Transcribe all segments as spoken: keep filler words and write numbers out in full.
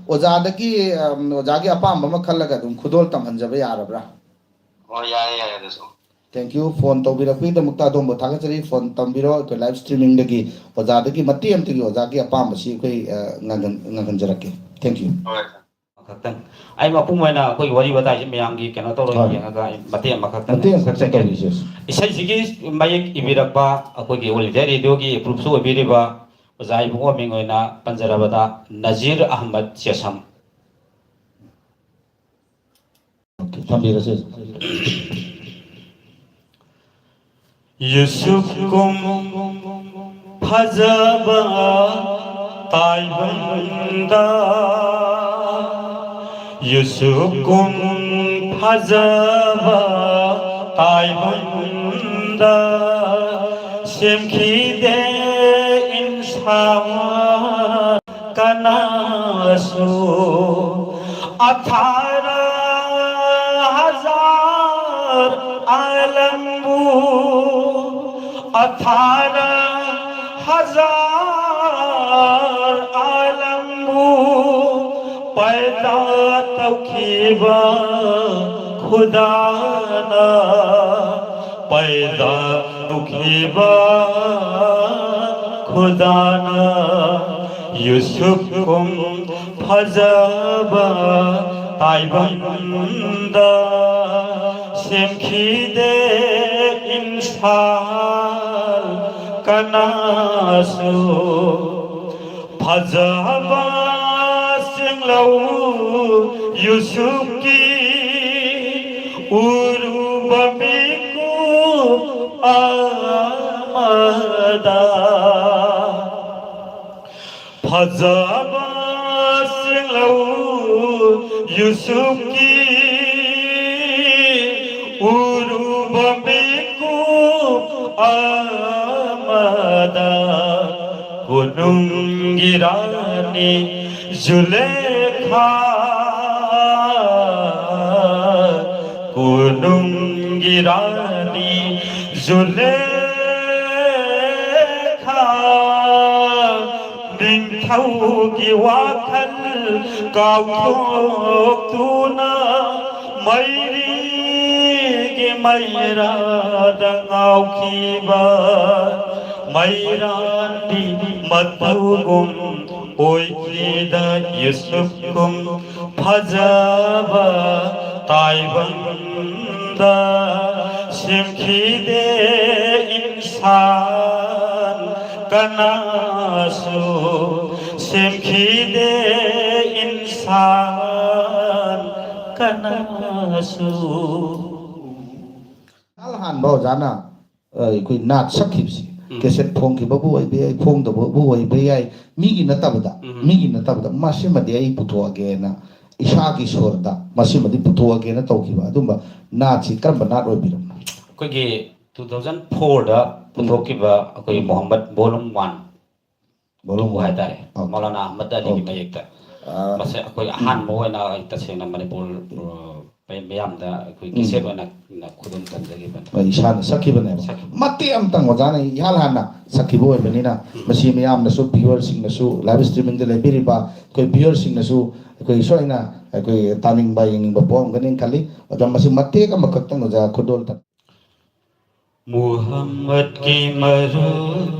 ꯑꯣꯖꯥꯗꯒꯤ ꯑꯝ, ꯑꯣꯖꯥꯒꯤ ꯑꯄꯥꯝꯕ ꯑꯃ ꯈꯜꯂꯒ ꯑꯗꯨꯝ ꯈꯨꯗꯣꯜ ꯇꯝꯍꯟꯖꯕ ꯌꯥꯔꯕ꯭ꯔꯥ? ꯑꯣ, ꯌꯥꯔꯦ, ꯌꯥꯔꯦ ꯑꯗꯨꯁꯨ. Thank you. ꯐꯣꯟ ꯇꯧꯕꯤꯔꯛꯄꯒꯤꯗꯃꯛꯇ ꯑꯗꯣꯝꯕꯨ ꯊꯥꯒꯠꯆꯔꯤ. ꯐꯣꯟ ꯇꯝꯕꯤꯔꯣ, ꯑꯩꯈꯣꯏ live streamingꯗꯒꯤ ꯑꯣꯖꯥꯗꯒꯤ ꯃꯇꯦꯛ ꯑꯃꯇꯒꯤ ꯑꯣꯖꯥꯒꯤ ꯑꯄꯥꯝꯕꯁꯤ ꯑꯩꯈꯣꯏ ꯑ, ꯉꯥꯡꯍꯟ- ꯉꯥꯡꯍꯟꯖꯔꯛꯀꯦ. Thank you. ꯍꯣꯏ, ꯁꯥꯔ. ꯑꯃꯈꯛꯇꯪ, ꯑꯩ ꯃꯄꯨꯡ ꯑꯣꯏꯅ ꯑꯩꯈꯣꯏꯒꯤ ꯋꯥꯔꯤ ꯋꯥꯇꯥꯏꯁꯤ ꯃꯌꯥꯝꯒꯤ ꯀꯩꯅꯣ ꯇꯧꯔꯒ ꯍꯣꯏ. ꯌꯦꯡꯉꯒ ꯑꯩ ꯃꯇꯦꯛ ꯑꯃꯈꯛꯇꯪ ꯃꯇꯦꯛ ꯑꯃꯈꯛ ꯆꯠꯊꯕꯤꯁꯦ. ꯏꯁꯩꯁꯤꯒꯤ ꯃꯌꯦꯛ ꯏꯕꯤꯔꯛꯄ ꯑꯩꯈꯣꯏꯒꯤ All India Radioꯒꯤ ꯑꯦꯄ꯭ꯔꯨꯞꯁꯨ ꯑꯣꯏꯕꯤꯔꯤꯕ ꯑꯣꯖꯥ ꯏꯕꯨꯡꯉꯣ ꯃꯤꯡ ꯑꯣꯏꯅ ꯄꯟꯖꯔꯕꯗ ꯅꯖꯤꯔ ꯑꯍꯃꯗ ꯆꯦꯁꯝ. Okay, ꯊꯝꯕꯤꯔꯁꯦ. ꯌꯨꯁꯨꯞ ꯀꯨꯝ ꯐꯖꯕ ꯇꯥꯏꯕꯪꯗ, ꯌꯨꯁꯨꯞ ꯀꯨꯝ ꯐꯖꯕ ꯇꯥꯏꯕꯪꯗ, ꯁꯦꯝꯈꯤꯗꯦ ꯏꯟꯁꯥꯟ ꯀꯅꯥꯁꯨ. ꯑꯊꯥꯔ ꯍꯖꯥꯔ ꯑꯥꯂꯝꯕꯨ, ꯑꯊꯥꯔ ꯍꯖꯥꯔ ꯑꯥꯂꯝꯕꯨ ꯄꯩꯗꯥ ꯇꯧꯈꯤꯕ ꯈꯨꯗꯥꯅ, ꯄꯩꯗꯥ ꯇꯧꯈꯤꯕ ꯈꯨꯗꯥꯅ, ꯌꯨꯁꯨꯞ ꯀꯨꯝ ꯐꯖꯕ ꯇꯥꯏꯕꯪꯗ ꯁꯦꯝꯈꯤꯗꯦ ꯏꯟꯁꯥꯟ ꯀꯅꯥꯁꯨ. ꯐꯖꯕ ꯆꯤꯡꯂꯧ ꯌꯨꯁꯨꯞꯀꯤ ꯎꯔꯨꯕ ꯃꯤꯀꯨꯞ ꯑꯃꯗ. ꯐꯖꯕ ꯆꯤꯡꯂꯧ ꯌꯨꯁꯨꯞꯀꯤ ꯎꯔꯨꯕ ꯃꯤꯀꯨꯞ ꯑꯃꯗ, ꯀꯣꯅꯨꯡꯒꯤ ꯔꯥꯅꯤ ꯖꯨꯂꯦꯈꯥ, ꯀꯣꯅꯨꯡꯒꯤ ꯔꯥꯅꯤ ꯖꯨꯂꯦꯈꯥ, ꯅꯤꯡꯊꯤꯖ ꯊꯧꯒꯤ ꯋꯥꯈꯜ ꯀꯥꯎꯊꯣꯛꯇꯨꯅ ꯃꯩꯔꯤꯒꯤ ꯃꯩꯔꯥꯗ ꯉꯥꯎꯈꯤꯕ ꯃꯩꯔꯥꯟꯕꯤ ꯃꯇꯧꯒꯨꯝ ꯑꯣꯏꯈꯤꯗ ꯌꯨꯁꯨꯞꯀꯨꯝ ꯐꯖꯕ ꯇꯥꯏꯕꯪꯗ ꯁꯦꯝꯈꯤꯗꯦ ꯏꯟꯁꯥꯟ ꯀꯅꯥꯁꯨ, ꯁꯦꯝꯈꯤꯗꯦ ꯏꯟꯁꯥꯟ ꯀꯅꯥꯁꯨ꯫ ꯏꯍꯥꯟ ꯍꯥꯟꯕ ꯑꯣꯖꯥꯅ ꯑ, ꯑꯩꯈꯣꯏ ꯅꯥꯠ ꯁꯛꯈꯤꯕꯁꯤ, ꯎꯝ꯫ ꯀꯦꯁꯦꯠ ꯐꯣꯡꯈꯤꯕꯕꯨ ꯑꯣꯏꯕ ꯌꯥꯏ, ꯐꯣꯡꯗꯕꯕꯨ ꯑꯣꯏꯕ ꯌꯥꯏ, ꯃꯤꯒꯤ ꯅꯠꯇꯕꯗ ꯎꯝ꯫ ꯃꯤꯒꯤ ꯅꯠꯇꯕꯗ ꯃꯁꯤꯃꯗꯤ ꯑꯩ ꯄꯨꯊꯣꯛꯑꯒꯦꯅ ꯏꯁꯥꯒꯤ ꯁꯨꯔꯗ ꯃꯁꯤꯃꯗꯤ ꯄꯨꯊꯣꯛꯑꯒꯦꯅ ꯇꯧꯈꯤꯕ ꯑꯗꯨꯝꯕ ꯅꯥꯠꯁꯤ ꯀꯔꯝꯕ ꯅꯥꯠ ꯑꯣꯏꯕꯤꯔꯕꯅꯣ? ꯑꯩꯈꯣꯏꯒꯤ ꯇꯨ ꯊꯥꯎꯖꯟ ꯐꯣꯔꯗ ꯄꯨꯊꯣꯛꯈꯤꯕ ꯑꯩꯈꯣꯏꯒꯤ Mohammad volume one volume one. ꯍꯥꯏꯇꯥꯔꯦ꯫ ꯑꯣꯀꯦ꯫ ꯃꯧꯂꯥꯅꯥ ꯑꯍꯃꯗ ꯑꯂꯤꯒꯤ ꯑꯣꯀꯦ꯫ ꯃꯌꯦꯛꯇ꯫ ꯑꯥ, ꯃꯁꯤ ꯑꯩꯈꯣꯏ ꯑꯍꯥꯟꯕ ꯑꯣꯏꯅ ꯑꯩ ꯇꯁꯦꯡꯅ ꯃꯅꯤꯄꯨꯔ, ꯑ, ꯃꯌꯥꯝꯗ ꯑꯩꯈꯣꯏ ꯎꯝ꯫ ꯀꯦꯁꯦꯠ ꯑꯣꯏꯅ ꯈꯨꯗꯣꯜ ꯇꯝꯖꯈꯤꯕꯅꯤ꯫ ꯍꯣꯏ, ꯏꯁꯥꯅ ꯁꯛꯈꯤꯕꯅꯦꯕ꯫ ꯁꯛꯈꯤ꯫ ꯃꯇꯦꯛ ꯑꯃꯇꯪ ꯑꯣꯖꯥꯅ ꯏꯍꯥꯟ ꯍꯥꯟꯅ ꯁꯛꯈꯤꯕ ꯑꯣꯏꯕꯅꯤꯅ, ꯎꯝ꯫ ꯃꯁꯤ ꯃꯤꯌꯥꯝꯅꯁꯨ, ꯚ꯭ꯌꯨꯋꯔꯁꯤꯡꯅꯁꯨ, ꯂꯥꯏꯚ ꯁ꯭ꯇ꯭ꯔꯤꯃꯤꯡꯗ ꯂꯩꯕꯤꯔꯤꯕ ꯑꯩꯈꯣꯏ ꯚ꯭ꯌꯨꯋꯔꯁꯤꯡꯅꯁꯨ ꯑꯩꯈꯣꯏ ꯁꯣꯏꯅ ꯑꯩꯈꯣꯏ ꯇꯥꯅꯤꯡꯕ, ꯌꯦꯡꯅꯤꯡꯕ ꯄꯣꯛꯑꯝꯒꯅꯤ ꯈꯜꯂꯤ꯫ ꯑꯗꯣ ꯃꯁꯤ ꯃꯇꯦꯛ ꯑꯃꯈꯛꯇꯪ ꯑꯣꯖꯥ ꯈꯨꯗꯣꯜ ꯇꯝ- ꯃꯨꯍꯝꯃꯗꯀꯤ ꯃꯔꯨꯞ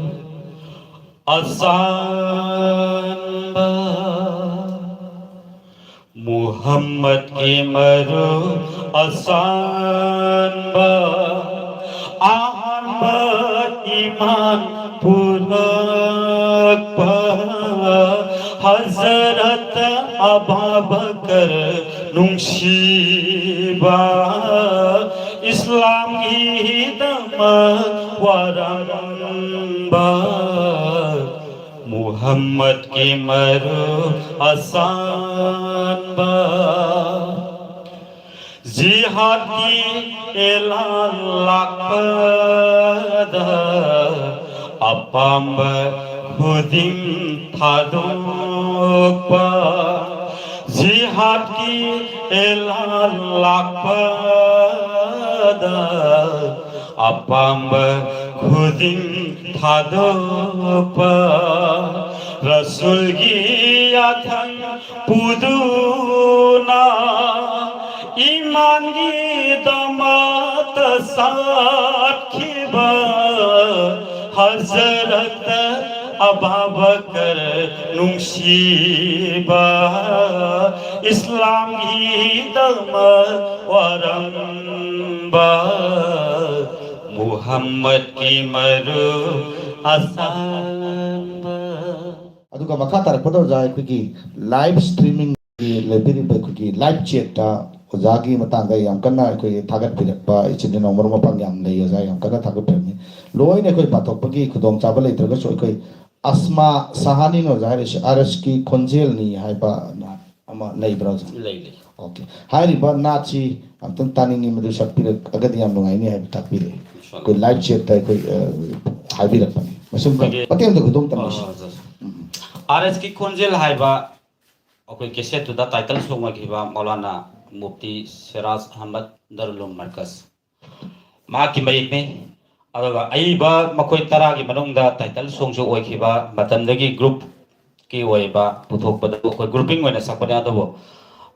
ꯑꯁꯥꯟꯕ, ꯃꯨꯍꯝꯃꯗꯀꯤ ꯃꯔꯨꯞ ꯑꯁꯥꯟꯕ, ꯑꯍꯥꯟꯕ ꯏꯃꯥꯟ ꯄꯨꯔꯛꯄ ꯍꯖꯔꯠ ꯑꯕꯥꯕꯀꯔ ꯅꯨꯡꯁꯤꯕ, ꯏꯁꯂꯥꯝꯒꯤꯗꯃꯛ ꯋꯥꯔꯝꯕ ꯃꯨꯍꯝꯃꯗꯀꯤ ꯃꯔꯨꯞ ꯑꯁꯥꯟꯕ꯫ ꯖꯤꯍꯥꯗꯀꯤ ꯑꯦꯂꯥꯟ ꯂꯥꯛꯄꯗ ꯑꯄꯥꯝꯕ ꯈꯨꯗꯤꯡ ꯊꯥꯗꯣꯛꯄ꯫ ꯖꯤꯍꯥꯗꯀꯤ ꯑꯦꯂꯥꯟ ꯂꯥꯛꯄꯗ ꯑꯄꯥꯝꯕ ꯈꯨꯗꯤꯡ ꯊꯥꯗꯣꯛꯄ꯫ ꯔꯁꯨꯜꯒꯤ ꯌꯥꯊꯪ ꯄꯨꯗꯨꯅ ꯏꯃꯥꯟꯒꯤꯗꯃꯛꯇ ꯆꯠꯈꯤꯕ ꯍꯖꯔꯠ ꯑꯕꯥꯕꯀꯔ ꯅꯨꯡꯁꯤꯕ ꯏꯁꯂꯥꯝꯒꯤꯗꯃꯛ ꯋꯥꯔꯝꯕ ꯃꯨꯍꯝꯃꯗꯀꯤ ꯃꯔꯨꯞ ꯑꯁꯥꯡꯕ꯫ ꯑꯗꯨꯒ ꯃꯈꯥ ꯇꯥꯔꯛꯄꯗ ꯑꯣꯖꯥ ꯑꯩꯈꯣꯏꯒꯤ ꯂꯥꯏꯚ ꯁ꯭ꯇ꯭ꯔꯤꯃꯤꯡꯒꯤ ꯂꯩꯕꯤꯔꯤꯕ ꯑꯩꯈꯣꯏꯒꯤ ꯂꯥꯏꯚ ꯆꯦꯠꯇ ꯑꯣꯖꯥꯒꯤ ꯃꯇꯥꯡꯗ ꯌꯥꯝ ꯀꯟꯅ ꯑꯩꯈꯣꯏꯒꯤ ꯊꯥꯒꯠꯄꯤꯔꯛꯄ ꯏꯆꯤꯟ ꯏꯅꯥꯎ ꯃꯔꯨꯞ ꯃꯄꯥꯡ ꯌꯥꯝ ꯂꯩ꯫ ꯑꯣꯖꯥ ꯌꯥꯝ ꯀꯟꯅ ꯊꯥꯒꯠꯄꯤꯔꯝꯃꯤ꯫ ꯂꯣꯏꯅ ꯑꯩꯈꯣꯏ ꯄꯥꯊꯣꯛꯄꯒꯤ ꯈꯨꯗꯣꯡꯆꯥꯕ ꯂꯩꯇ꯭ꯔꯒꯁꯨ ꯑꯩꯈꯣꯏ ꯑꯁꯃꯥ ꯁꯍꯥꯅꯤꯅ ꯑꯣꯖꯥ ꯍꯥꯏꯔꯤꯁꯦ ꯑꯥꯔ ꯑꯦꯁꯀꯤ ꯈꯣꯟꯖꯦꯜꯅꯤ ꯍꯥꯏꯕ ꯑꯃ ꯂꯩꯕ꯭ꯔꯥ ꯑꯣꯖꯥ? ꯂꯩ, ꯂꯩ꯫ ꯑꯣꯀꯦ꯫ ꯍꯥꯏꯔꯤꯕ ꯅꯥꯠꯁꯤ ꯑꯝꯇꯪ ꯇꯥꯅꯤꯡꯉꯤ, ꯃꯗꯨ ꯁꯛꯄꯤꯔꯛꯑꯒꯗꯤ ꯌꯥꯝ ꯅꯨꯡꯉꯥꯏꯅꯤ ꯍꯥꯏꯕ ꯇꯥꯛꯄꯤꯔꯛꯑꯦ꯫ ꯏꯟꯁꯥꯜꯂꯥ꯫ ꯑꯩꯈꯣꯏ ꯂꯥꯏꯚ ꯆꯦꯠꯇ ꯑꯩꯈꯣꯏ, ꯑ, ꯍꯥꯏꯕꯤꯔꯛꯄꯅꯤ꯫ ꯃꯁꯨꯝ ꯑꯩꯈꯣꯏꯒꯤ ꯃꯇꯦꯛ ꯑꯝꯇ ꯈꯨꯗꯣꯡ ꯇꯝꯕꯤꯁꯤ꯫ ꯑ, ꯑ, ꯑ, ꯎꯝ꯫ ꯑꯥꯔ ꯑꯦꯁꯀꯤ ꯈꯣꯟꯖꯦꯜ ꯍꯥꯏꯕ ꯑꯩꯈꯣꯏ ꯀꯦꯁꯦꯠꯇꯨꯗ ꯇꯥꯏꯇꯜ ꯁꯣꯡ ꯑꯣꯏꯈꯤꯕ ꯃꯧꯂꯥꯅꯥ ꯃꯨꯐꯇꯤ ꯁꯤꯔꯥꯖ ꯑꯍꯃꯗ ꯗꯔꯨꯂꯨꯝ ꯃꯔꯀꯖ ꯃꯍꯥꯛꯀꯤ ꯃꯌꯦꯛꯅꯤ꯫ ꯑꯗꯨꯒ ꯑꯏꯕ ꯃꯈꯣꯏ ꯇꯔꯥꯒꯤ ꯃꯅꯨꯡꯗ ꯇꯥꯏꯇꯜ ꯁꯣꯡꯁꯨ ꯑꯣꯏꯈꯤꯕ ꯃꯇꯝꯗꯒꯤ ꯒ꯭ꯔꯨꯞꯀꯤ ꯑꯣꯏꯕ ꯄꯨꯊꯣꯛꯄꯗ ꯑꯩꯈꯣꯏ ꯒ꯭ꯔꯨꯄꯤꯡ ꯑꯣꯏꯅ ꯁꯛꯄꯅꯦ꯫ ꯑꯗꯨꯕꯨ,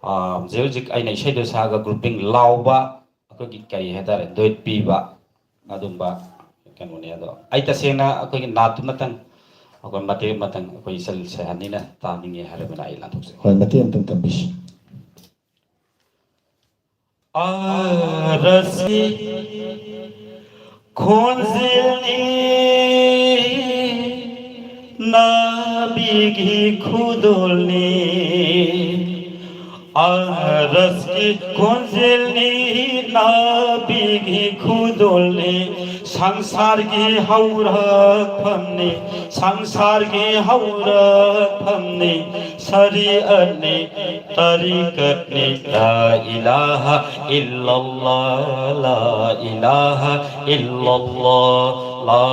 ꯑ, ꯍꯧꯖꯤꯛ ꯍꯧꯖꯤꯛ ꯑꯩꯅ ꯏꯁꯩꯗꯨ ꯁꯛꯑꯒ ꯒ꯭ꯔꯨꯄꯤꯡ ꯂꯥꯎꯕ, ꯑꯩꯈꯣꯏꯒꯤ ꯀꯔꯤ ꯍꯥꯏꯇꯥꯔꯦ, ꯗꯨꯏꯠ ꯄꯤꯕ ꯑꯗꯨꯝꯕ ꯀꯩꯅꯣꯅꯦ꯫ ꯑꯗꯣ ꯑꯩ ꯇꯁꯦꯡꯅ ꯑꯩꯈꯣꯏꯒꯤ ꯅꯥꯠꯇꯨ ꯃꯇꯪ, ꯑꯩꯈꯣꯏ ꯃꯇꯦꯛ ꯃꯇꯪ ꯑꯩꯈꯣꯏ ꯏꯆꯜ ꯁꯩꯍꯥꯅꯤꯅ ꯇꯥꯅꯤꯡꯉꯦ ꯍꯥꯏꯔꯒꯅ ꯑꯩ ꯂꯥꯟꯊꯣꯛꯆꯒꯦ꯫ ꯍꯣꯏ, ꯃꯇꯦꯛ ꯑꯃꯇꯪ ꯇꯝꯕꯤꯁꯤ꯫ ꯑꯥꯔꯁꯤ ꯈꯣꯟꯖꯦꯜꯅꯤ, ꯅꯥꯕꯤꯒꯤ ꯈꯨꯗꯣꯜꯅꯤ꯫ ꯑꯥꯔꯁꯀꯤ ꯈꯣꯟꯖꯦꯜꯅꯤ, ꯅꯥꯕꯤꯒꯤ ꯈꯨꯗꯣꯜꯅꯤ꯫ ꯁꯪꯁꯥꯔꯒꯤ ꯍꯧꯔꯛꯐꯝꯅꯤ, ꯁꯪꯁꯥꯔꯒꯤ ꯍꯧꯔꯛꯐꯝꯅꯤ꯫ ꯁꯔꯤꯑꯠꯅꯤ, ꯇꯔꯤꯀꯠꯅꯤ꯫ ꯂꯥ ꯏꯂꯥꯍ ꯏꯜꯂꯜꯂꯥꯍ, ꯂꯥ ꯏꯂꯥꯍ ꯏꯜꯂꯜꯂꯥꯍ, ꯂꯥ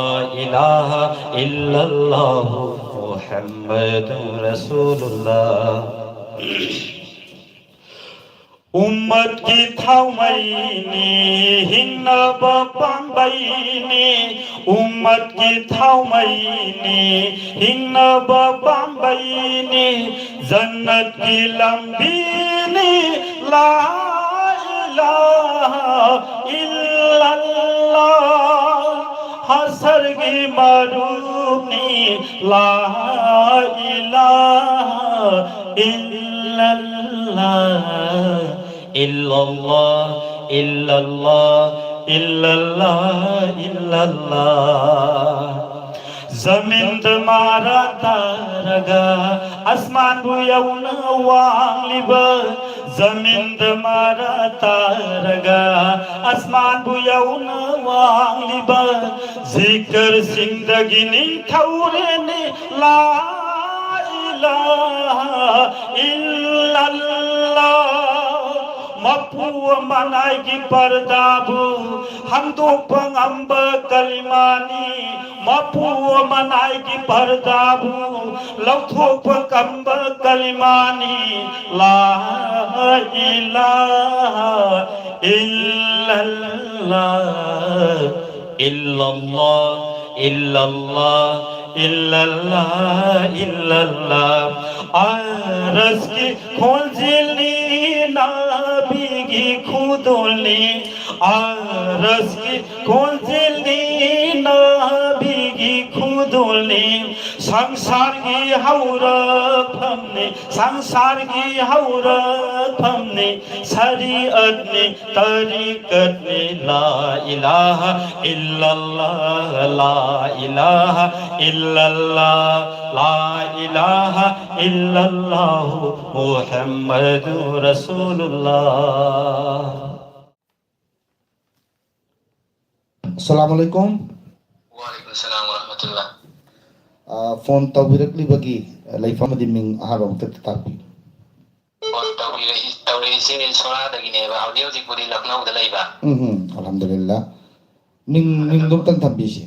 ꯏꯂꯥꯍ ꯏꯜꯂꯜꯂꯥꯍꯨ ꯃꯨꯍꯝꯃꯗꯨ ꯔꯁꯨꯂꯨꯜꯂꯥꯍ꯫ ꯎꯝꯃꯠꯀꯤ ꯊꯥꯎꯃꯩꯅꯤ, ꯍꯤꯡꯅꯕ ꯄꯥꯝꯕꯩꯅꯤ꯫ ꯎꯝꯃꯠꯀꯤ ꯊꯥꯎꯃꯩꯅꯤ, ꯍꯤꯡꯅꯕ ꯄꯥꯝꯕꯩꯅꯤ꯫ ꯖꯟꯅꯠꯀꯤ ꯂꯝꯕꯤꯅꯤ꯫ ꯂꯥ ꯏꯂꯥꯍ ꯏꯜꯂꯜꯂꯥꯍ꯫ ꯍꯁꯔꯒꯤ ꯃꯔꯨꯞꯅꯤ꯫ ꯂꯥ ꯏꯂꯥꯍ ꯏꯜꯂꯜꯂꯥꯍ꯫ ꯏꯜꯂꯜꯂꯥꯍ ꯏꯜꯂꯜꯂꯥꯍ ꯏꯜꯂꯜꯂꯥꯍ ꯏꯜꯂꯜꯂꯥꯍ꯫ ꯖꯃꯤꯟꯗ ꯃꯥꯔꯥ ꯇꯥꯔꯒ ꯑꯁꯃꯥꯟꯕꯨ ꯌꯧꯅ ꯋꯥꯡꯂꯤꯕ꯫ ꯖꯃꯤꯟꯗ ꯃꯥꯔꯥ ꯇꯥꯔꯒ ꯑꯁꯃꯥꯟꯕꯨ ꯌꯧꯅ ꯋꯥꯡꯂꯤꯕ꯫ ꯖꯤꯀꯔꯁꯤꯡꯗꯒꯤ ꯅꯤꯡꯊꯧꯔꯦꯅꯤ꯫ ꯂꯥ ꯏꯂꯥꯍ ꯏꯜꯂꯜꯂꯥꯍ꯫ ꯃꯄꯨ ꯃꯅꯥꯏꯒꯤ ꯄꯔꯗꯥꯕꯨ ꯍꯟꯗꯣꯛꯄ ꯉꯝꯕ ꯀꯂꯤꯃꯥꯅꯤ꯫ ꯃꯄꯨ ꯃꯅꯥꯏꯒꯤ ꯄꯔꯗꯥꯕꯨ ꯂꯧꯊꯣꯛꯄ ꯉꯝꯕ ꯀꯂꯤꯃꯥꯅꯤ꯫ ꯂꯥ ꯏꯂꯥꯍ ꯏꯜꯂꯜꯂꯥꯍ ꯏꯜꯂꯜꯂꯥꯍ ꯏꯜꯂꯜꯂꯥꯍ ꯏꯜꯂꯜꯂꯥꯍ ꯏꯜꯂꯜꯂꯥꯍ꯫ ꯑꯔꯁꯀꯤ ꯈꯣꯟꯖꯦꯜꯅꯤ ꯅꯕꯤꯒꯤ ꯈꯨꯗꯣꯜꯅꯤ꯫ ꯑꯔꯁꯀꯤ ꯈꯣꯟꯖꯦꯜꯅꯤ ꯅꯕꯤꯒꯤ ꯈꯨꯗꯣꯜꯅꯤ꯫ ꯁꯪꯁꯥꯔꯒꯤ ꯍꯧꯔꯛꯐꯝꯅꯤ, ꯁꯪꯁꯥꯔꯒꯤ ꯍꯧꯔꯛꯐꯝꯅꯤ꯫ ꯁꯔꯤꯑꯠꯅꯤ ꯇꯔꯤꯀꯠꯅꯤ꯫ ꯂꯥ ꯏꯂꯥꯍ ꯏꯜꯂꯜꯂꯥꯍ ꯂꯥ ꯏꯂꯥꯍ ꯏꯜꯂꯜꯂꯥꯍ ꯂꯥ ꯏꯂꯥꯍ ꯏꯜꯂꯜꯂꯥꯍꯨ ꯃꯨꯍꯝꯃꯗꯨ ꯔꯁꯨꯂꯨꯜꯂꯥꯍ꯫ ꯑꯁꯂꯥꯃꯨ ꯑꯂꯥꯏꯀꯨꯝ꯫ ꯋꯥꯂꯩꯀꯨꯝ ꯁꯂꯥꯝ ꯋꯔꯍꯃꯇꯨꯜꯂꯥꯍ꯫ ꯑ, ꯐꯣꯟ ꯇꯧꯕꯤꯔꯛꯂꯤꯕꯒꯤ ꯂꯩꯐꯝ ꯑꯃꯗꯤ ꯃꯤꯡ ꯑꯍꯥꯟꯕ ꯑꯃꯨꯛꯇ ꯇꯥꯛꯄꯤꯌꯨ꯫ ꯐꯣꯟ ꯇꯧꯕꯤꯔꯛꯏ-, ꯇꯧꯔꯛꯏꯁꯦ ꯁꯣꯔꯥꯗꯒꯤꯅꯦꯕ꯫ ꯍꯧꯖꯤꯛ ꯍꯧꯖꯤꯛꯄꯨꯗꯤ ꯂꯈꯅꯧꯗ ꯂꯩꯕ꯫ ꯎꯝ, ꯎꯝ, ꯑꯜꯍꯝꯗꯨꯂꯤꯜꯂꯥ꯫ ꯃꯤꯡ, ꯃꯤꯡꯗꯣ ꯑꯝꯇꯪ ꯊꯝꯕꯤꯁꯤ꯫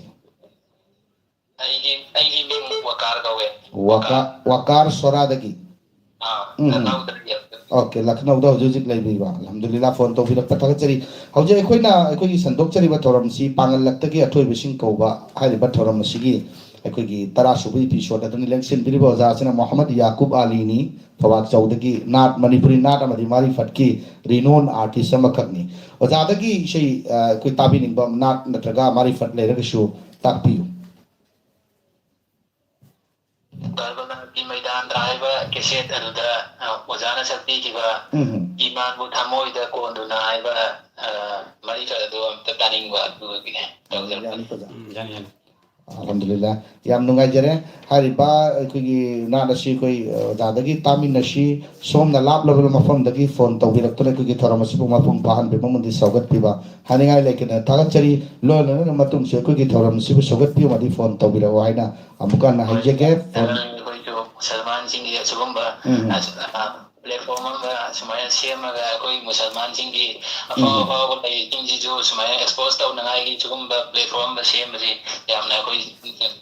ꯑꯩꯒꯤ, ꯑꯩꯒꯤ ꯃꯤꯡ ꯋꯀꯥꯔ ꯀꯧꯋꯦ꯫ ꯋꯀꯥ-, ꯋꯀꯥꯔ ꯁꯣꯔꯥꯗꯒꯤ꯫ ꯑꯥ, ꯎꯝ, ꯎꯝ꯫ ꯂꯈꯅꯧꯗ ꯂꯩꯌꯦ꯫ ꯑꯣꯀꯦ, ꯂꯈꯅꯧꯗ ꯍꯧꯖꯤꯛ ꯍꯧꯖꯤꯛ ꯂꯩꯕꯤꯕ꯫ ꯑꯜꯍꯝꯗꯨꯂꯤꯜꯂꯥ, ꯐꯣꯟ ꯇꯧꯕꯤꯔꯛꯄ ꯊꯥꯒꯠꯆꯔꯤ꯫ ꯍꯧꯖꯤꯛ ꯑꯩꯈꯣꯏꯅ, ꯑꯩꯈꯣꯏꯒꯤ ꯁꯟꯗꯣꯛꯆꯔꯤꯕ ꯊꯧꯔꯝꯁꯤ ꯄꯥꯡꯒꯜꯂꯛꯇꯒꯤ ꯑꯊꯣꯏꯕꯁꯤꯡ ꯀꯧꯕ ꯍꯥꯏꯔꯤꯕ ꯊꯧꯔꯝ ꯑꯁꯤꯒꯤ ꯑꯩꯈꯣꯏꯒꯤ ꯇꯔꯥ ꯁꯨꯕ ꯏꯄꯤꯁꯣꯗ ꯑꯗꯨꯅꯤ꯫ ꯂꯦꯡꯁꯤꯟꯕꯤꯔꯤꯕ ꯑꯣꯖꯥꯁꯤꯅ ꯃꯣꯍꯝꯃꯗ ꯌꯥꯀꯨꯕ ꯑꯂꯤꯅꯤ, ꯐꯋꯥꯗ ꯆꯧꯗꯒꯤ ꯅꯥꯠ, ꯃꯅꯤꯄꯨꯔꯤ ꯅꯥꯠ ꯑꯃꯗꯤ ꯃꯥꯔꯤꯐꯠꯀꯤ renowned artist ꯑꯃꯈꯛꯅꯤ꯫ ꯑꯣꯖꯥꯗꯒꯤ ꯏꯁꯩ, ꯑ, ꯑꯩꯈꯣꯏ ꯇꯥꯕꯤꯅꯤꯡꯕ ꯅꯥꯠ ꯅꯠꯇ꯭ꯔꯒ ꯃꯥꯔꯤꯐꯠ ꯂꯩꯔꯒꯁꯨ ꯇꯥꯛꯄꯤꯌꯨ꯫ ꯀꯔꯕꯂꯥꯒꯤ ꯃꯩꯗꯥꯟꯗ ꯍꯥꯏꯕ ꯀꯦꯁꯦꯠ ꯑꯗꯨꯗ, ꯑ, ꯑꯣꯖꯥꯅ ꯁꯛꯄꯤꯈꯤꯕ ꯎꯝ꯫ ꯏꯃꯥꯟꯕꯨ ꯊꯃꯣꯏꯗ ꯀꯣꯟꯗꯨꯅ ꯍꯥꯏꯕ, ꯑ, ꯃꯔꯤꯈꯛ ꯑꯗꯨ ꯑꯝꯇ ꯇꯥꯅꯤꯡꯕ ꯑꯗꯨꯒꯤ ꯇꯧꯖꯔꯛꯄꯅꯤ꯫ ꯌꯥꯅꯤ, ꯑꯣꯖꯥ꯫ ꯎꯝ, ꯌꯥꯅꯤ, ꯌꯥꯅꯤ꯫ ꯑꯜꯍꯝꯗꯨꯂꯤꯜꯂꯥ꯫ ꯌꯥꯝ ꯅꯨꯡꯉꯥꯏꯖꯔꯦ꯫ ꯍꯥꯏꯔꯤꯕ ꯑꯩꯈꯣꯏꯒꯤ ꯅꯥꯠ ꯑꯁꯤ ꯑꯩꯈꯣꯏ, ꯑ, ꯑꯣꯖꯥꯗꯒꯤ ꯇꯥꯃꯤꯟꯅꯁꯤ꯫ ꯁꯣꯝꯅ ꯂꯥꯞꯂꯕ ꯃꯐꯝꯗꯒꯤ ꯐꯣꯟ ꯇꯧꯕꯤꯔꯛꯇꯨꯅ ꯑꯩꯈꯣꯏꯒꯤ ꯊꯧꯔꯝ ꯑꯁꯤꯕꯨ ꯃꯄꯨꯡ ꯐꯥꯍꯟꯕꯤꯕ ꯑꯃꯗꯤ ꯁꯧꯒꯠꯄꯤꯕ ꯍꯥꯏꯅꯤꯡꯉꯥꯏ ꯂꯩꯇꯅ ꯊꯥꯒꯠꯆꯔꯤ꯫ ꯂꯣꯟꯅ ꯂꯣꯟꯅ ꯃꯇꯨꯡꯁꯨ ꯑꯩꯈꯣꯏꯒꯤ ꯊꯧꯔꯝ ꯑꯁꯤꯕꯨ ꯁꯧꯒꯠꯄꯤꯌꯨ ꯑꯃꯗꯤ ꯐꯣꯟ ꯇꯧꯕꯤꯔꯛꯎ ꯍꯥꯏꯅ ꯑꯃꯨꯛꯀ ꯍꯟꯅ ꯍꯣꯏ, ꯍꯥꯏꯖꯒꯦ꯫ ꯐꯣꯟ ꯑꯩꯈꯣꯏꯁꯨ ꯃꯨꯁꯜꯃꯥꯟꯁꯤꯡꯒꯤ ꯑꯁꯤꯒꯨꯝꯕ ꯎꯝ꯫ ꯑꯁ-, ꯑ, platform ꯑꯃ ꯁꯨꯃꯥꯏꯅ ꯁꯦꯝꯃꯒ ꯑꯩꯈꯣꯏ ꯃꯨꯁꯜꯃꯥꯟꯁꯤꯡꯒꯤ ꯑꯐꯥꯎ ꯎꯝ꯫ ꯑꯐꯥꯎꯕ ꯂꯩꯔꯤꯁꯤꯡꯁꯤꯁꯨ ꯁꯨꯃꯥꯏꯅ expose ꯇꯧꯅꯉꯥꯏꯒꯤ ꯁꯤꯒꯨꯝꯕ platform ꯑꯃ ꯁꯦꯝꯕꯁꯤ ꯌꯥꯝꯅ ꯑꯩꯈꯣꯏ,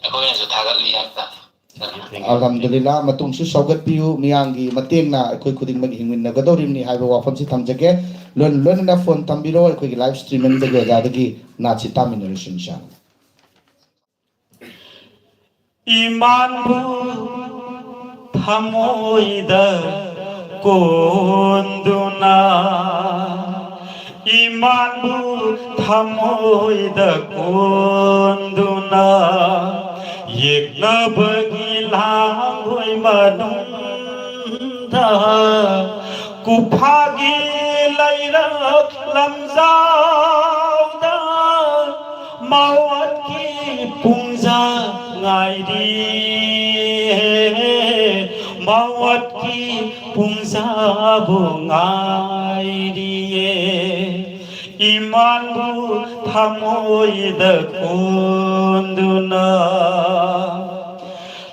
ꯑꯩꯈꯣꯏꯅꯁꯨ ꯊꯥꯒꯠꯂꯤ ꯍꯥꯏꯕ ꯇꯥꯔꯦ꯫ ꯑꯜꯍꯝꯗꯨꯂꯤꯜꯂꯥ, ꯃꯇꯨꯡꯁꯨ ꯁꯧꯒꯠꯄꯤꯌꯨ꯫ ꯃꯤꯌꯥꯝꯒꯤ ꯃꯇꯦꯡꯅ ꯑꯩꯈꯣꯏ ꯈꯨꯗꯤꯡꯃꯛ ꯍꯤꯡꯃꯤꯟꯅꯒꯗꯧꯔꯤꯕꯅꯤ ꯍꯥꯏꯕ ꯋꯥꯐꯝꯁꯤ ꯊꯝꯖꯒꯦ꯫ ꯂꯣꯏꯅ ꯂꯣꯏꯅꯅ ꯐꯣꯟ ꯊꯝꯕꯤꯔꯣ꯫ ꯑꯩꯈꯣꯏꯒꯤ live streamingꯗꯒꯤ ꯑꯣꯖꯥꯗꯒꯤ ꯅꯥꯠꯁꯤ ꯇꯥꯃꯤꯟꯅꯔꯁꯤ ꯏꯟꯁꯥ ꯑꯜꯂꯥ꯫ ꯏꯃꯥꯟꯕꯨ ꯊꯃꯣꯏꯗ ꯀꯣꯟꯗꯨꯅ, ꯏꯃꯥꯟꯕꯨ ꯊꯃꯣꯏꯗ ꯀꯣꯟꯗꯨꯅ, ꯌꯦꯛꯅꯕꯒꯤ ꯂꯥꯡꯒꯣꯏ ꯃꯅꯨꯡꯗ, ꯀꯨꯐꯥꯒꯤ ꯂꯩꯔꯛ ꯂꯝꯖꯥꯎꯗ, ꯃꯋꯠꯀꯤ ꯄꯨꯡꯖꯥ ꯉꯥꯏꯔꯤ, ꯃꯋꯠꯀꯤ ꯄꯨꯡꯖꯥꯕꯨ ꯉꯥꯏꯔꯤꯌꯦ꯫ ꯏꯃꯥꯟꯕꯨ ꯊꯃꯣꯏꯗ ꯀꯣꯟꯗꯨꯅ,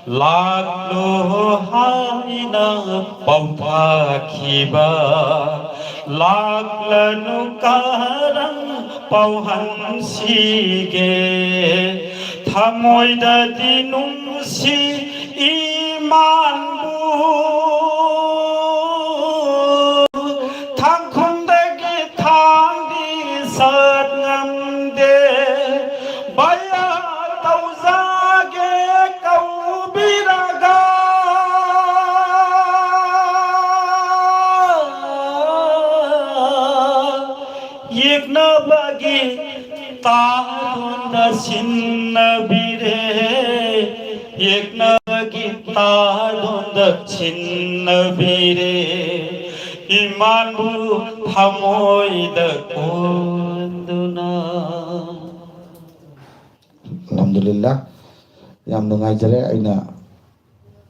ꯂꯥꯛꯂꯣ ꯍꯥꯏꯅ ꯄꯥꯎꯊꯥꯈꯤꯕ, ꯂꯥꯛꯂꯅꯨ ꯀꯔꯝ ꯄꯥꯎꯍꯟꯁꯤꯒꯦ? ꯊꯃꯣꯏꯗꯗꯤ ꯅꯨꯡꯁꯤ ꯏꯃꯥꯟꯕꯨ꯫ ꯌꯦꯛꯅꯕꯒꯤ ꯇꯥꯂꯣꯟꯗ ꯁꯤꯟꯅꯕꯤꯔꯦ, ꯌꯦꯛꯅꯕꯒꯤ ꯇꯥꯂꯣꯟꯗ ꯁꯤꯟꯅꯕꯤꯔꯦ, ꯏꯃꯥꯟꯕꯨ ꯊꯃꯣꯏꯗ ꯀꯣꯟꯗꯨꯅ꯫ ꯑꯜꯍꯝꯗꯨꯂꯤꯜꯂꯥ, ꯌꯥꯝ ꯅꯨꯡꯉꯥꯏꯖꯔꯦ꯫ ꯑꯩꯅ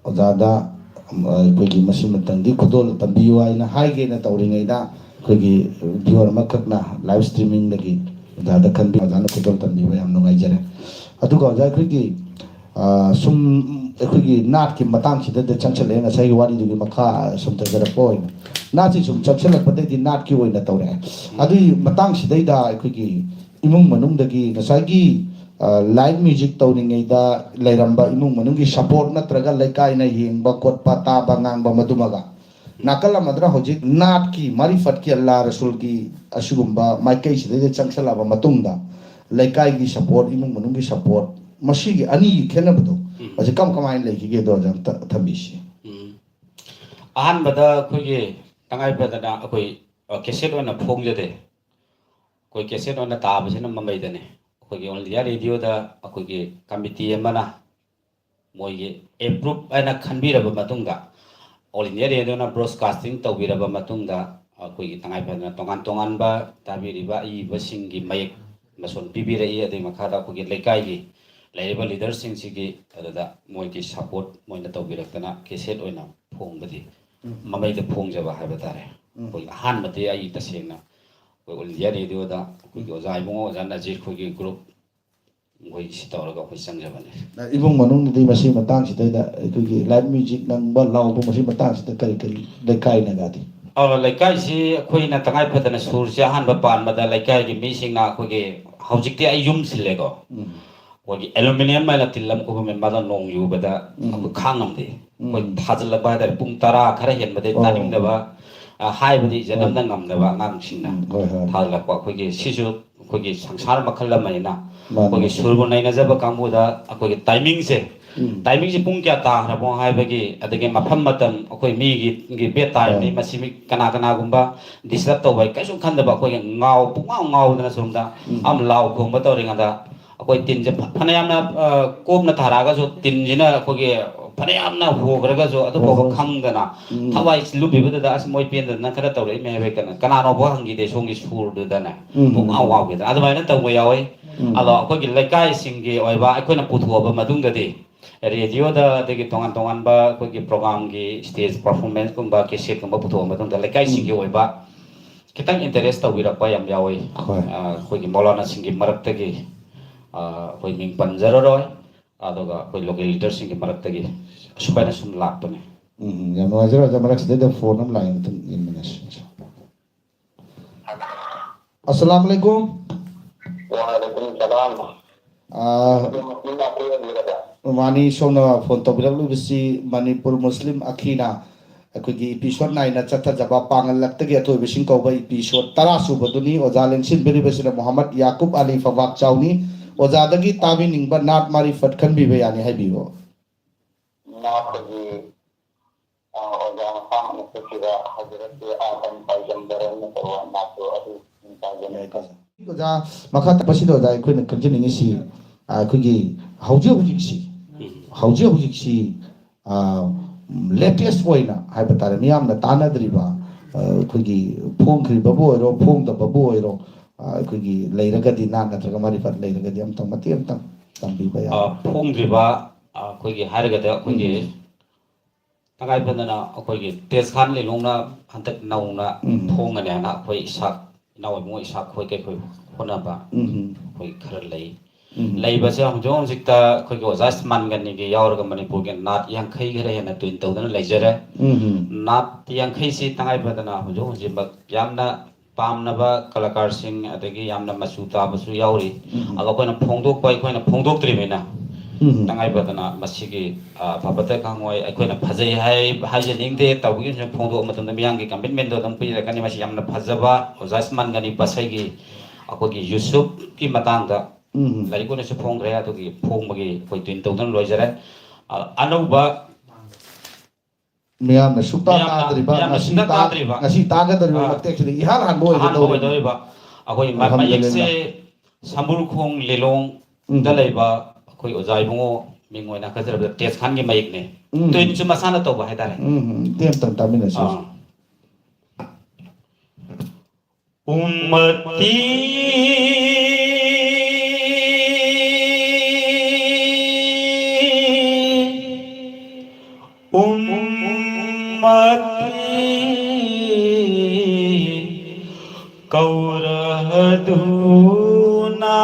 ꯑꯣꯖꯥꯗ, ꯑꯩꯈꯣꯏꯒꯤ ꯃꯁꯤꯃꯇꯪꯗꯤ ꯈꯨꯗꯣꯜ ꯇꯝꯕꯤꯌꯨ ꯍꯥꯏꯅ ꯍꯥꯏꯒꯦꯅ ꯇꯧꯔꯤꯉꯩꯗ, ꯑꯩꯈꯣꯏꯒꯤ viewer ꯑꯃꯈꯛꯅ, live streamingꯗꯒꯤ ꯑꯣꯖꯥꯗ ꯈꯟꯕꯤ, ꯑꯣꯖꯥꯅ ꯈꯨꯗꯣꯜ ꯇꯝꯕꯤꯕ ꯌꯥꯝ ꯅꯨꯡꯉꯥꯏꯖꯔꯦ꯫ ꯑꯗꯨꯒ ꯑꯣꯖꯥ, ꯑꯩꯈꯣꯏꯒꯤ, ꯑ, ꯁꯨꯝ ꯑꯩꯈꯣꯏꯒꯤ ꯅꯥꯠꯀꯤ ꯃꯇꯥꯡꯁꯤꯗꯗ ꯆꯪꯁꯜꯂꯛꯑꯦ, ꯉꯁꯥꯏꯒꯤ ꯋꯥꯔꯤꯗꯨꯒꯤ ꯃꯈꯥ ꯁꯨꯝ ꯇꯧꯖꯔꯛꯄ ꯑꯣꯏꯅ, ꯅꯥꯠꯁꯤ ꯁꯨꯝ ꯆꯪꯁꯜꯂꯛꯄꯗꯩꯗꯤ ꯅꯥꯠꯀꯤ ꯑꯣꯏꯅ ꯇꯧꯔꯛꯑꯦ꯫ ꯑꯗꯨꯒꯤ ꯃꯇꯥꯡꯁꯤꯗꯩꯗ ꯑꯩꯈꯣꯏꯒꯤ ꯏꯃꯨꯡ ꯃꯅꯨꯡꯗꯒꯤ ꯉꯁꯥꯏꯒꯤ, ꯑ, live music ꯇꯧꯔꯤꯉꯩꯗ ꯂꯩꯔꯝꯕ ꯏꯃꯨꯡ ꯃꯅꯨꯡꯒꯤ support ꯅꯠꯇ꯭ꯔꯒ ꯂꯩꯀꯥꯏꯅ ꯌꯦꯡꯕ ꯈꯣꯠꯄ, ꯇꯥꯕ ꯉꯥꯡꯕ, ꯃꯗꯨꯃꯒ ꯅꯥꯀꯜ ꯑꯃꯗꯅ ꯍꯧꯖꯤꯛ ꯅꯥꯠꯀꯤ ꯃꯥꯔꯤꯐꯠꯀꯤ ꯑꯜꯂꯥ ꯔꯁꯨꯜꯒꯤ ꯑꯁꯤꯒꯨꯝꯕ ꯃꯥꯏꯀꯩꯁꯤꯗꯩꯗ ꯆꯪꯁꯜꯂꯛꯑꯕ ꯃꯇꯨꯡꯗ ꯂꯩꯀꯥꯏꯒꯤ support, ꯏꯃꯨꯡ ꯃꯅꯨꯡꯒꯤ support, ꯃꯁꯤꯒꯤ ꯑꯅꯤꯒꯤ ꯈꯦꯠꯅꯕꯗꯣ ꯎꯝ꯫ ꯍꯧꯖꯤꯛ ꯀꯝ ꯀꯃꯥꯏꯅ ꯂꯩꯈꯤꯒꯦꯗꯣ ꯑꯝꯇ ꯊꯝꯕꯤꯁꯤ꯫ ꯎꯝ꯫ ꯑꯍꯥꯟꯕꯗ ꯑꯩꯈꯣꯏꯒꯤ ꯇꯉꯥꯏ ꯐꯗꯅ ꯑꯩꯈꯣꯏ, ꯑ, cassette ꯑꯣꯏꯅ ꯐꯣꯡꯖꯗꯦ꯫ ꯑꯩꯈꯣꯏ cassette ꯑꯣꯏꯅ ꯇꯥꯕꯁꯤꯅ ꯃꯃꯩꯗꯅꯦ꯫ ꯑꯩꯈꯣꯏꯒꯤ All India Radioꯗ ꯑꯩꯈꯣꯏꯒꯤ committee ꯑꯃꯅ ꯃꯣꯏꯒꯤ approve ꯍꯥꯏꯅ ꯈꯟꯕꯤꯔꯕ ꯃꯇꯨꯡꯗ, All India Radioꯅ broadcasting ꯇꯧꯕꯤꯔꯕ ꯃꯇꯨꯡꯗ, ꯑꯩꯈꯣꯏꯒꯤ ꯇꯉꯥꯏ ꯐꯗꯅ ꯇꯣꯉꯥꯟ ꯇꯣꯉꯥꯟꯕ ꯇꯥꯕꯤꯔꯤꯕ ꯑꯏꯕꯁꯤꯡꯒꯤ ꯃꯌꯦꯛ ꯃꯁꯣꯟ ꯄꯤꯕꯤꯔꯛꯏ꯫ ꯑꯗꯨꯒꯤ ꯃꯈꯥꯗ ꯑꯩꯈꯣꯏꯒꯤ ꯂꯩꯀꯥꯏꯒꯤ ꯂꯩꯔꯤꯕ leaderꯁꯤꯡꯁꯤꯒꯤ ꯑꯗꯨꯗ ꯃꯣꯏꯒꯤ support ꯃꯣꯏꯅ ꯇꯧꯕꯤꯔꯛꯇꯅ cassette ꯑꯣꯏꯅ ꯐꯣꯡꯕꯗꯤ ꯎꯝ꯫ ꯃꯃꯩꯗ ꯐꯣꯡꯖꯕ ꯍꯥꯏꯕ ꯇꯥꯔꯦ꯫ ꯎꯝ꯫ ꯑꯩꯈꯣꯏ ꯑꯍꯥꯟꯕꯗꯤ ꯑꯩ ꯇꯁꯦꯡꯅ ꯑꯩꯈꯣꯏ All India Radioꯗ ꯑꯩꯈꯣꯏꯒꯤ ꯎꯝ꯫ ꯑꯣꯖꯥ ꯏꯕꯨꯡꯉꯣ, ꯑꯣꯖꯥ ꯅꯖꯤꯔ, ꯑꯩꯈꯣꯏꯒꯤ group, ꯑꯩꯈꯣꯏ ꯁꯤ ꯇꯧꯔꯒ ꯑꯩꯈꯣꯏ ꯆꯪꯖꯕꯅꯦ꯫ ꯏꯃꯨꯡ ꯃꯅꯨꯡꯗꯗꯤ ꯃꯁꯤ ꯃꯇꯥꯡꯁꯤꯗꯩꯗ ꯑꯩꯈꯣꯏꯒꯤ live music ꯅꯪꯕ ꯂꯥꯎꯕ ꯃꯁꯤ ꯃꯇꯥꯡꯁꯤꯗ ꯀꯔꯤ ꯀꯔꯤ ꯂꯩꯀꯥꯏꯅꯒꯗꯤ? ꯑꯧ, ꯂꯩꯀꯥꯏꯁꯤ ꯑꯩꯈꯣꯏꯅ ꯇꯉꯥꯏ ꯐꯗꯅ ꯁꯨꯔꯁꯦ ꯑꯍꯥꯟꯕ ꯄꯥꯟꯕꯗ ꯂꯩꯀꯥꯏꯒꯤ ꯃꯤꯁꯤꯡꯅ ꯑꯩꯈꯣꯏꯒꯤ, ꯍꯧꯖꯤꯛꯇꯤ ꯑꯩ ꯌꯨꯝ ꯁꯤꯜꯂꯦꯀꯣ꯫ ꯎꯝ꯫ ꯑꯩꯈꯣꯏꯒꯤ aluminium ꯍꯥꯏꯅ ꯇꯤꯜ ꯑꯃ ꯈꯨꯕꯝ ꯃꯥꯗ ꯅꯣꯡ ꯌꯨꯕꯗ ꯎꯝ꯫ ꯑꯩꯈꯣꯏ ꯈꯥꯡ ꯉꯝꯗꯦ꯫ ꯑꯩꯈꯣꯏ ꯎꯝ꯫ ꯊꯥꯖꯤꯜꯂꯛꯄ ꯍꯥꯏꯇꯥꯔꯦ, ꯄꯨꯡ ꯇꯔꯥ ꯈꯔ ꯍꯦꯟꯕꯗꯩ ꯑꯣ꯫ ꯇꯥꯅꯤꯡꯗꯕ, ꯑ, ꯍꯥꯏꯕꯗꯤ ꯏꯖꯠ ꯍꯣꯏ꯫ ꯑꯃꯗ ꯉꯝꯗꯕ ꯑꯉꯥꯡꯁꯤꯡꯅ ꯎꯝ, ꯍꯣꯏ, ꯍꯣꯏ꯫ ꯊꯥꯖꯤꯜꯂꯛꯄ꯫ ꯑꯩꯈꯣꯏꯒꯤ ꯁꯤꯁꯨ ꯑꯩꯈꯣꯏꯒꯤ ꯁꯪꯁꯥꯔ ꯃꯈꯜ ꯑꯃꯅꯤꯅ ꯃꯥꯅꯤ꯫ ꯑꯩꯈꯣꯏꯒꯤ ꯁꯨꯔꯕꯨ ꯅꯩꯅꯖꯕ ꯀꯥꯡꯕꯨꯗ ꯑꯩꯈꯣꯏꯒꯤ timingꯁꯦ ꯎꯝ꯫ ꯇꯥꯏꯃꯤꯡꯁꯤ ꯄꯨꯡ ꯀꯌꯥ ꯇꯥꯈ꯭ꯔꯕꯣ ꯍꯥꯏꯕꯒꯤ, ꯑꯗꯒꯤ ꯃꯐꯝ ꯃꯇꯝ, ꯑꯩꯈꯣꯏ ꯃꯤꯒꯤ, ꯒꯤ bed time ꯅꯤ, ꯍꯣꯏ꯫ ꯃꯁꯤ ꯃꯤ ꯀꯅꯥ ꯀꯅꯥꯒꯨꯝꯕ disturb ꯇꯧꯕ ꯍꯥꯏ ꯀꯩꯁꯨ ꯈꯟꯗꯕ, ꯑꯩꯈꯣꯏꯒꯤ ꯉꯥꯎ-, ꯄꯨꯡꯉꯥꯎ ꯉꯥꯎꯗꯅ ꯁꯣꯝꯗ ꯎꯝ꯫ ꯑꯃ ꯂꯥꯎ ꯈꯣꯡꯕ ꯇꯧꯔꯤꯉꯩꯗ, ꯑꯩꯈꯣꯏ ꯇꯤꯟꯁꯦ ꯐ-, ꯐꯅꯌꯥꯝꯅ, ꯑ, ꯀꯣꯝꯅ ꯊꯥꯔꯛꯑꯒꯁꯨ ꯇꯤꯟꯁꯤꯅ ꯑꯩꯈꯣꯏꯒꯤ ꯐꯅꯌꯥꯝꯅ ꯍꯣꯈ꯭ꯔꯒꯁꯨ ꯑꯗꯨ ꯐꯥꯎꯕ ꯍꯣꯈ꯭ꯔꯒꯁꯨ꯫ ꯈꯪꯗꯅ ꯎꯝ꯫ ꯊꯋꯥꯏ ꯂꯨꯞꯄꯤꯕꯗꯨꯗ ꯑꯁ ꯃꯣꯏ ꯄꯦꯟꯗꯗꯅ ꯈꯔ ꯇꯧꯔꯛꯏꯃꯦ ꯍꯥꯏꯕ ꯀꯩꯅꯣ, ꯀꯅꯥꯅꯣꯐꯥꯎ ꯍꯪꯈꯤꯗꯦ ꯁꯣꯝꯒꯤ ꯁꯨꯔꯗꯨꯗꯅꯦ꯫ ꯎꯝ꯫ ꯄꯨꯡꯉꯥꯎ ꯉꯥꯎꯈꯤꯗꯅ ꯑꯗꯨꯃꯥꯏꯅ ꯇꯧꯕ ꯌꯥꯎꯋꯤ꯫ ꯎꯝ꯫ ꯑꯗꯣ ꯑꯩꯈꯣꯏꯒꯤ ꯂꯩꯀꯥꯏꯁꯤꯡꯒꯤ ꯑꯣꯏꯕ ꯑꯩꯈꯣꯏꯅ ꯄꯨꯊꯣꯛꯑꯕ ꯃꯇꯨꯡꯗꯗꯤ, ꯔꯦꯗꯤꯑꯣꯗ ꯑꯗꯒꯤ ꯇꯣꯉꯥꯟ ꯇꯣꯉꯥꯟꯕ ꯑꯩꯈꯣꯏꯒꯤ programꯒꯤ stage performanceꯀꯨꯝꯕ, cassette ꯀꯨꯝꯕ ꯄꯨꯊꯣꯛꯑ ꯃꯇꯨꯡꯗ ꯂꯩꯀꯥꯏꯁꯤꯡꯒꯤ ꯎꯝ꯫ ꯑꯣꯏꯕ ꯈꯤꯇꯪ interest ꯇꯧꯕꯤꯔꯛꯄ ꯌꯥꯝ ꯌꯥꯎꯋꯤ꯫ ꯍꯣꯏ꯫ ꯑ, ꯑꯩꯈꯣꯏꯒꯤ ꯃꯧꯂꯥꯅꯥꯁꯤꯡꯒꯤ ꯃꯔꯛꯇꯒꯤ, ꯑ, ꯑꯩꯈꯣꯏ ꯃꯤꯡ ꯄꯟꯖꯔꯔꯣꯏ, ꯑꯗꯨꯒ ꯑꯩꯈꯣꯏ local leaderꯁꯤꯡꯒꯤ ꯃꯔꯛꯇꯒꯤ ꯑꯁꯨꯃꯥꯏꯅ ꯁꯨꯝ ꯂꯥꯛꯄꯅꯦ꯫ ꯎꯝ, ꯌꯥꯝ ꯅꯨꯡꯉꯥꯏꯖꯔꯦ ꯑꯣꯖꯥ꯫ ꯃꯔꯛꯁꯤꯗꯩꯗ phone ꯑꯃ ꯂꯥꯛꯑꯦ, ꯑꯝꯇꯪ ꯌꯦꯡꯃꯤꯟꯅꯁꯤ꯫ ꯑꯁꯂꯥꯝ ꯑꯂꯩꯀꯨꯝ꯫ ꯋꯥꯂꯩꯀꯨꯝ ꯁꯂꯥꯝ꯫ ꯑꯥ, ꯑꯗꯨ ꯃꯁꯤꯡ ꯂꯥꯛꯄ ꯑꯣꯏꯕꯤꯔꯕ? ꯃꯥꯅꯤ, ꯁꯣꯝꯅ phone ꯇꯧꯕꯤꯔꯛꯂꯤꯕꯁꯤ ꯃꯅꯤꯄꯨꯔ ꯃꯨꯁꯂꯤꯝ ꯑꯈꯤꯅ ꯑꯩꯈꯣꯏꯒꯤ episode nine ꯆꯠꯊꯖꯕ ꯄꯥꯡꯒꯜꯂꯛꯇꯒꯤ ꯑꯊꯣꯏꯕꯁꯤꯡ ꯀꯧꯕ episode ꯇꯔꯥ ꯁꯨꯕꯗꯨꯅꯤ꯫ ꯑꯣꯖꯥ ꯂꯦꯡꯁꯤꯟꯕꯤꯔꯤꯕꯁꯤꯅ ꯃꯨꯍꯝꯃꯗ ꯌꯥꯀꯨꯕ ꯑꯂꯤ ꯐꯕꯥꯛ ꯆꯥꯎꯅꯤ꯫ ꯑꯣꯖꯥꯗꯒꯤ ꯇꯥꯕꯤꯅꯤꯡꯕ ꯅꯥꯠ ꯃꯥꯔꯤꯐꯠ ꯈꯟꯕꯤꯕ ꯌꯥꯅꯤ, ꯍꯥꯏꯕꯤꯌꯨ꯫ ꯅꯥꯠ ꯑꯩꯈꯣꯏꯒꯤ ꯑ, ꯑꯣꯖꯥ ꯃꯁꯥꯃꯛꯅ ꯆꯠꯈꯤꯕ ꯍꯖꯔꯠꯀꯤ ꯑꯥꯗꯝ ꯄꯥꯏꯒꯝꯕꯔ ꯅꯠꯇ꯭ꯔꯒ ꯅꯥꯠꯇꯣ ꯑꯗꯨ ꯄꯥꯏꯒꯝꯕꯔ꯫ ꯑꯣꯖꯥ, ꯃꯈꯥ ꯇꯥꯛꯄꯁꯤꯗ ꯑꯣꯖꯥ ꯑꯩꯈꯣꯏꯅ ꯈꯪꯖꯅꯤꯡꯉꯤꯁꯤ, ꯑ, ꯑꯩꯈꯣꯏꯒꯤ ꯍꯧꯖꯤꯛ ꯍꯧꯖꯤꯛꯁꯤ, ꯎꯝ꯫ ꯍꯧꯖꯤꯛ ꯍꯧꯖꯤꯛꯁꯤ, ꯑ, latest ꯑꯣꯏꯅ ꯍꯥꯏꯕ ꯇꯥꯔꯦ, ꯃꯤꯌꯥꯝꯅ ꯇꯥꯟꯅꯗ꯭ꯔꯤꯕ, ꯑ, ꯑꯩꯈꯣꯏꯒꯤ ꯐꯣꯡꯈ꯭ꯔꯤꯕꯕꯨ ꯑꯣꯏꯔꯣ, ꯐꯣꯡꯗꯕꯕꯨ ꯑꯣꯏꯔꯣ, ꯑ, ꯑꯩꯈꯣꯏꯒꯤ ꯂꯩꯔꯒꯗꯤ, ꯅꯥꯠ ꯅꯠꯇ꯭ꯔꯒ ꯃꯥꯔꯤꯐꯠ ꯂꯩꯔꯒꯗꯤ ꯑꯝꯇꯪ ꯃꯇꯦꯛ ꯑꯝꯇꯪ ꯇꯝꯕꯤꯕ ꯌꯥꯒꯗ꯭ꯔꯥ? ꯑ, ꯐꯣꯡꯗ꯭ꯔꯤꯕ, ꯑ, ꯑꯩꯈꯣꯏꯒꯤ ꯍꯥꯏꯔꯒꯗꯤ ꯑꯩꯈꯣꯏꯒꯤ ꯎꯝ꯫ ꯇꯉꯥꯏ ꯐꯗꯅ ꯑꯩꯈꯣꯏꯒꯤ ꯇꯦꯖ ꯈꯥꯟ ꯂꯤꯂꯣꯡꯅ ꯍꯟꯗꯛ ꯅꯧꯅ ꯎꯝ꯫ ꯐꯣꯡꯒꯅꯤ ꯍꯥꯏꯅ ꯑꯩꯈꯣꯏ ꯏꯁꯥꯛ, ꯏꯅꯥꯎ ꯏꯕꯨꯡꯉꯣ ꯏꯁꯥꯛ ꯈꯣꯏ ꯀꯩꯈꯣꯏ ꯍꯣꯠꯅꯕ ꯎꯝ꯫ ꯑꯩꯈꯣꯏ ꯈꯔ ꯂꯩ꯫ ꯎꯝ꯫ ꯂꯩꯕꯁꯦ ꯍꯧꯖꯤꯛ ꯍꯧꯖꯤꯛꯇ ꯑꯩꯈꯣꯏꯒꯤ ꯑꯣꯖꯥ ꯏꯁꯃꯥꯟꯒꯅꯤꯒꯤ ꯌꯥꯎꯔꯒ ꯃꯅꯤꯄꯨꯔꯒꯤ ꯅꯥꯠ ꯌꯥꯡꯈꯩ ꯈꯔ ꯍꯦꯟꯅ twin ꯇꯧꯗꯨꯅ ꯂꯩꯖꯔꯦ꯫ ꯎꯝ꯫ ꯅꯥꯠ ꯌꯥꯡꯈꯩꯁꯤ ꯇꯉꯥꯏ ꯐꯗꯅ ꯍꯧꯖꯤꯛ ꯍꯧꯖꯤꯛꯃꯛ ꯌꯥꯝꯅ ꯄꯥꯝꯅꯕ ꯀꯂꯥꯀꯥꯔꯁꯤꯡ, ꯑꯗꯒꯤ ꯌꯥꯝꯅ ꯃꯆꯨ ꯇꯥꯕꯁꯨ ꯌꯥꯎꯔꯤ꯫ ꯎꯝ꯫ ꯑꯗꯣ ꯑꯩꯈꯣꯏꯅ ꯐꯣꯡꯗꯣꯛꯄ, ꯑꯩꯈꯣꯏꯅ ꯐꯣꯡꯗꯣꯛꯇ꯭ꯔꯤꯕꯅꯤꯅ ꯎꯝ꯫ ꯇꯉꯥꯏ ꯐꯗꯅ ꯃꯁꯤꯒꯤ, ꯑ, ꯐꯕꯇ ꯈꯪꯉꯣꯏ, ꯑꯩꯈꯣꯏꯅ ꯐꯖꯩ ꯍꯥꯏ-, ꯍꯥꯏꯖꯅꯤꯡꯗꯦ꯫ ꯇꯧꯕꯒꯤ ꯁꯨꯝ ꯐꯣꯡꯗꯣꯛꯄ ꯃꯇꯝꯗ ꯃꯤꯌꯥꯝꯒꯤ commitmentꯗꯣ ꯑꯗꯨꯝ ꯄꯤꯔꯛꯀꯅꯤ꯫ ꯃꯁꯤ ꯌꯥꯝꯅ ꯐꯖꯕ ꯑꯣꯖꯥ ꯏꯁꯃꯥꯟꯒꯅꯤ ꯄꯁꯩꯒꯤ ꯑꯩꯈꯣꯏꯒꯤ ꯌꯨꯁꯨꯞꯀꯤ ꯃꯇꯥꯡꯗ ꯎꯝ꯫ ꯂꯥꯏꯔꯤꯛ ꯑꯣꯏꯅꯁꯨ ꯐꯣꯡꯈ꯭ꯔꯦ꯫ ꯑꯗꯨꯒꯤ ꯐꯣꯡꯕꯒꯤ ꯑꯩꯈꯣꯏ ꯇ꯭ꯋꯤꯟ ꯇꯧꯗꯨꯅ ꯂꯣꯏꯖꯔꯦ꯫ ꯑ, ꯑꯅꯧꯕ ꯃꯤꯌꯥꯝꯅ ꯁꯨꯛꯇꯥ ꯃꯤꯌꯥꯝꯅ- ꯇꯥꯗ꯭ꯔꯤꯕ ꯃꯤꯌꯥꯝꯅ ꯉꯁꯤ ꯁꯨꯛꯇꯥ ꯇꯥ- ꯇꯥꯗ꯭ꯔꯤꯕ꯫ ꯉꯁꯤ ꯇꯥꯒꯗꯧꯔꯤꯕ ꯑꯥ꯫ ꯃꯇꯦꯛꯁꯤꯗ ꯏꯍꯥꯟ ꯍꯥꯟꯕ ꯑꯍꯥꯟꯕ ꯑꯣꯏꯒꯗꯧꯔꯤꯕ꯫ ꯑꯣꯏꯗꯧꯔꯤꯕ ꯑꯩꯈꯣꯏ ꯃ- ꯑꯜꯍꯝꯗꯨꯂꯤꯜꯂꯥ꯫ ꯃꯌꯦꯛꯁꯦ ꯁꯃꯨꯔꯈꯣꯡ ꯂꯤꯂꯣꯡꯗ ꯎꯝ꯫ ꯂꯩꯕ ꯑꯩꯈꯣꯏ ꯑꯣꯖꯥ ꯏꯕꯨꯡꯉꯣ, ꯃꯤꯡ ꯑꯣꯏꯅ ꯍꯥꯏꯖꯔꯕꯗ ꯇꯦꯖ ꯈꯥꯟꯒꯤ ꯃꯌꯦꯛꯅꯦ꯫ ꯎꯝ꯫ ꯇ꯭ꯋꯤꯟꯁꯨ ꯃꯁꯥꯅ ꯇꯧꯕ ꯍꯥꯏꯇꯥꯔꯦ꯫ ꯎꯝ, ꯎꯝ, ꯇꯦꯟ ꯇꯝ ꯇꯥꯃꯤꯟꯅꯁꯤ꯫ ꯑꯥ꯫ أمتي، أمتي، كورهدونا.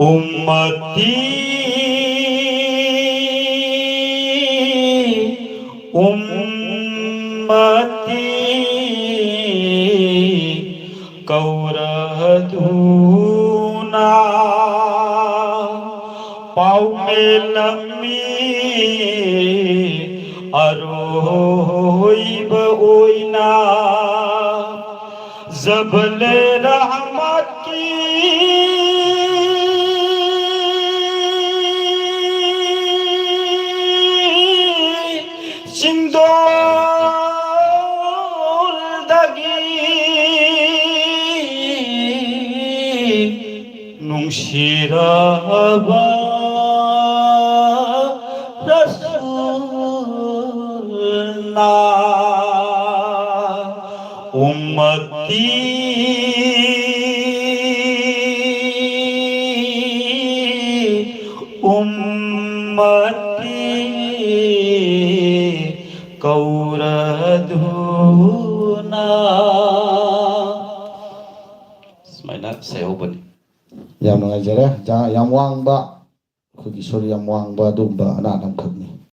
أمتي، أمتي، ꯀꯧꯔꯗꯨꯅ ꯄꯥꯎꯃꯦꯂꯝꯃꯤ ꯑꯔꯣꯏꯕ ꯑꯣꯏꯅ ꯖꯕꯂꯦ ꯔꯍꯃꯠꯀꯤ ꯆꯤꯡꯗꯣꯜꯗꯒꯤ ꯅꯨꯡꯁꯤꯔꯕ ꯔꯁꯨꯜꯅ ꯎꯝꯃꯇꯤ ꯎꯝꯃꯇꯤ ꯀꯧꯔꯗꯨꯅ꯫ ꯁꯨꯃꯥꯏꯅ ꯁꯩꯍꯧꯕꯅꯤ꯫ ꯌꯥꯝ ꯅꯨꯡꯉꯥꯏꯖꯔꯦ꯫ ꯖꯥ-, ꯌꯥꯝ ꯋꯥꯡꯕ, ꯑꯩꯈꯣꯏꯒꯤ ꯁꯨꯔ ꯌꯥꯝ ꯋꯥꯡꯕ ꯑꯗꯨꯒꯨꯝꯕ ꯑꯅꯥꯠ ꯑꯃꯈꯛꯅꯤ꯫